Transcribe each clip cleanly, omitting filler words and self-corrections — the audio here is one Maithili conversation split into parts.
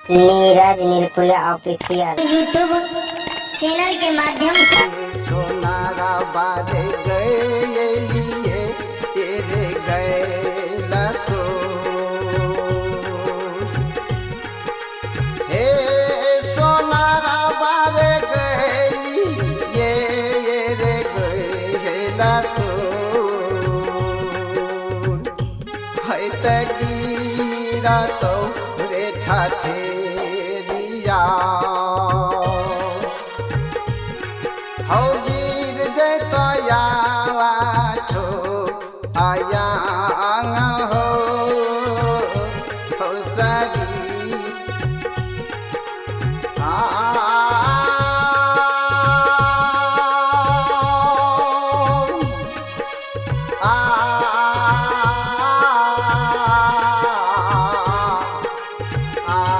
Neeraj Nirpuriya official YouTube channel के माध्यम से सोनारा बारे गए लिए तेरे गए तो हे सोनारा बारे गए ये रे गए तो है त गिरा तो रे ठाठेरिया हौ गिर जैतो याठो आयांग हो हौ सरी आ आ आ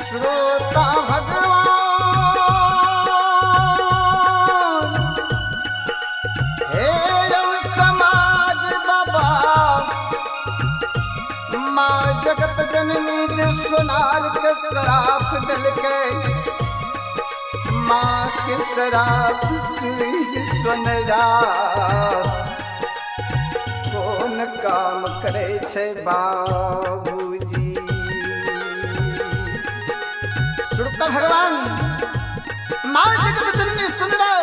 श्रोता भगवान हे यौ समाज बाबा माँ जगत जननी जे सोनार के श्राप दिलकै माँ के श्राप सुई सोनरा कोन काम करै छै बाबूजी। श्रोता भगवान माँ जगत जननी सुन रहा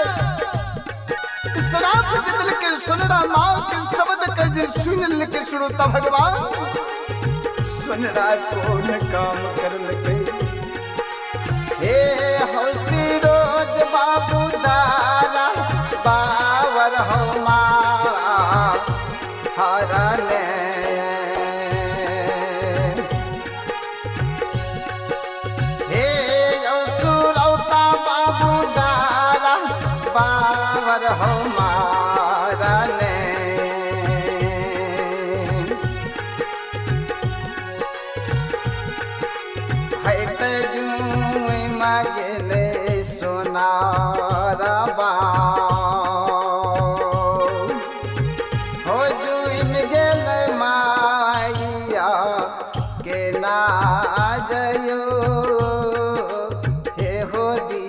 शराब जितल के सुन रहा माँ के शब्द के जे सुन के श्रोता भगवान सुन रहा कौन काम कर लके। हे हौसी रोज बाबू दारा बावर हो माँ हरने हे सुरौता बाबू दारा बावर हो मारने है त जुई मागेले सोनारा बा हो जुइम गेले माइया के ना जयो हे हो दी।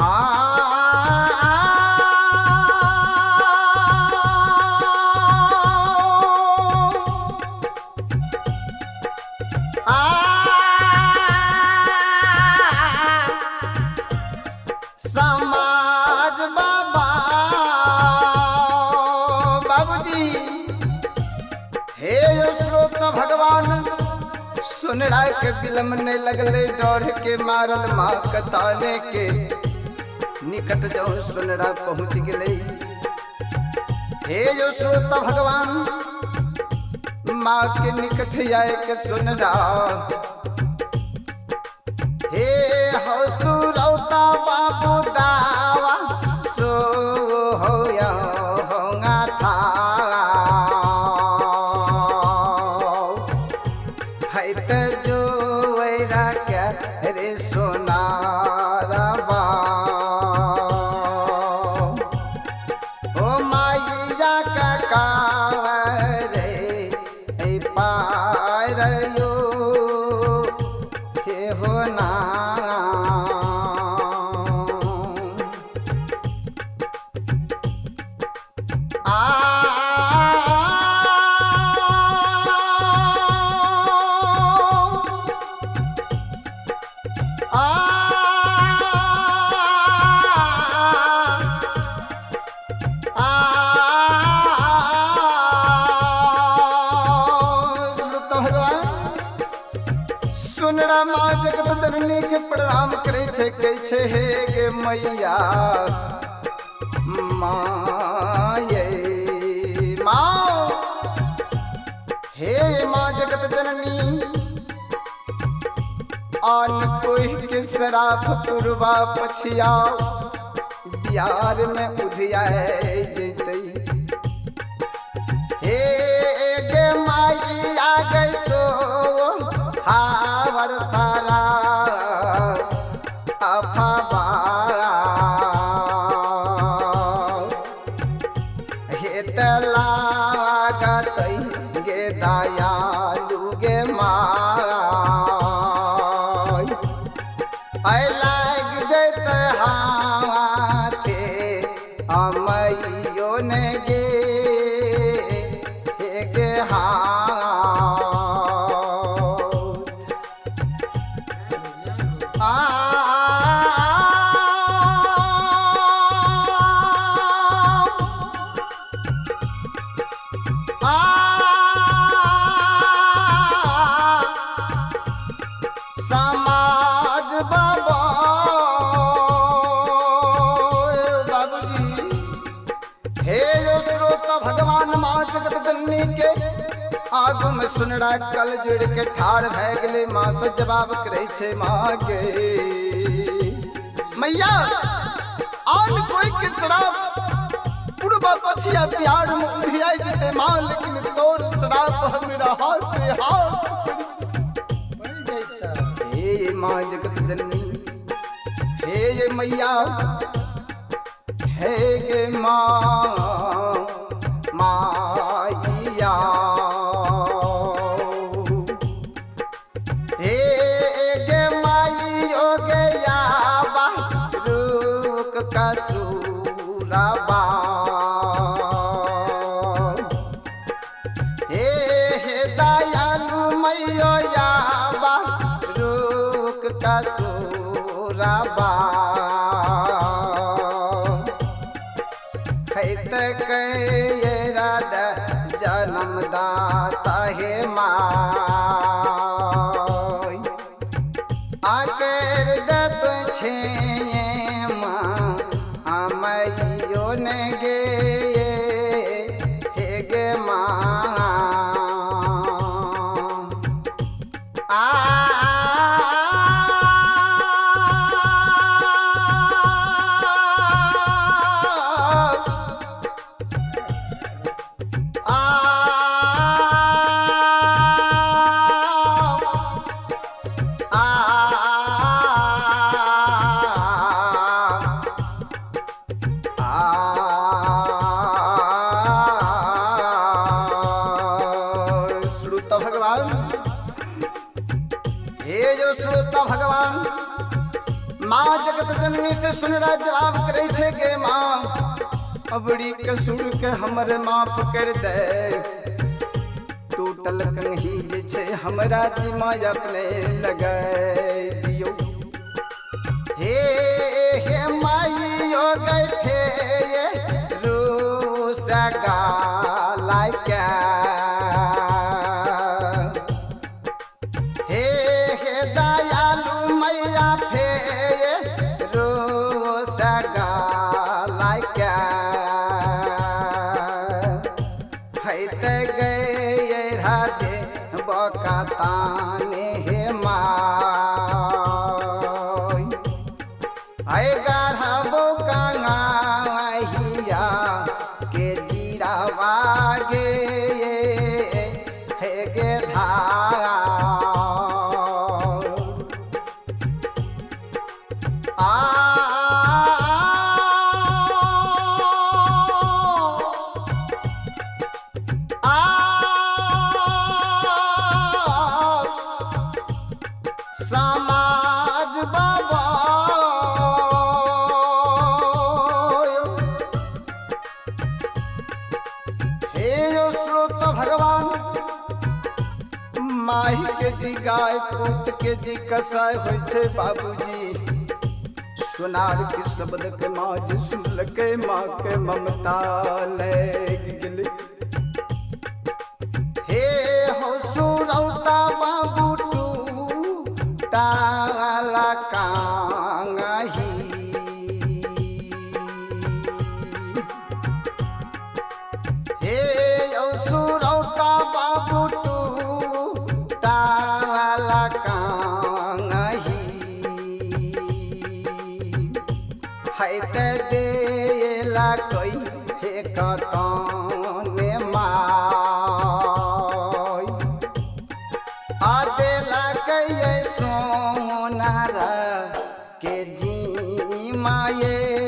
आ आ समाज बाबा बाबूजी हे यो श्रोता भगवान सुनरा के विलम्ब नहीं लगले डर के मारल माँ कताने के निकट जो सुनरा पहुँच गए। हे यो श्रोता भगवान माँ के निकट आए के सुनरा हे हो सुरौता बाबू दावा सो हो या होंगा था है त जो वैरा क्या रे सोनारा बा ओ माइया का कावर रे पार यो हे हो ना। आ आ आ श्रोता भगवान सुनरा माँ जगत जननी के प्रणाम करे छे कहै छे हे गे मैया माँ ये माँ हे माँ जगत जननी आन कोई के शराफ पुरवा पछिया बिहार में उधियाए जैतै। हे गे माई आ गई तो हावर तारा अफवा हे त लागत गे दयालु गे माय ऐ लाग जैत हाथे अमैयो ने गे हे गे हाँ समाज बाबा बाबूजी हे यो श्रोता भगवान माँ जगत जननी के आगू में सुनड़ा कल जुड़ के ठाड़ भए गेलै। माँ से जवाब करे छे माँ गे मैया आन कोई के शराब पूर्वा पछिया बिहार में उधियाई जेते माँ, लेकिन तोर शराब हमरा हाथ हाथ। हे माँ जगत जननी हे ये मैया हे गे माँ माइया हे गे माई ओ गया बा रुक कसूरबा हे हे दयालु मैयो याबा रुक कसूरबा हैत के राध जन्मदाता हे माय आकर दत छे माँ अमैयो ने गे हे गे माँ आ श्रोता भगवान हे जो श्रोता भगवान माँ जगत जननी से सुनरा जवाब करे छे गे माँ अबड़ी के सुर के हमर माफ कर दे। टूटल कंघी जे छे हमरा जिमा अपने लगाए दियो। हे हे माई ओ गए फे रूस गाला के हे हे दयालु मैया फे रूस गाला के हैत गए राधे बकताने हे माय ऐ गढ़बो कंगाहिया के जीरावा गे हे गे धारा आ आ समाज बाबा हे यो श्रोता भगवान माही के जी गाय पूत के जी कसाय होइ छे बाबूजी। सोनार के शब्द के माँ जे सुनलकै माँ के ममता लैग गेलै। हे हो सुरौता बाबू टू ताला कांगही हे ओ सुरौता बाबू टू ताला कांगही हैत देला कोई हे कतने माय आ देला कई सोनार के के जी माये।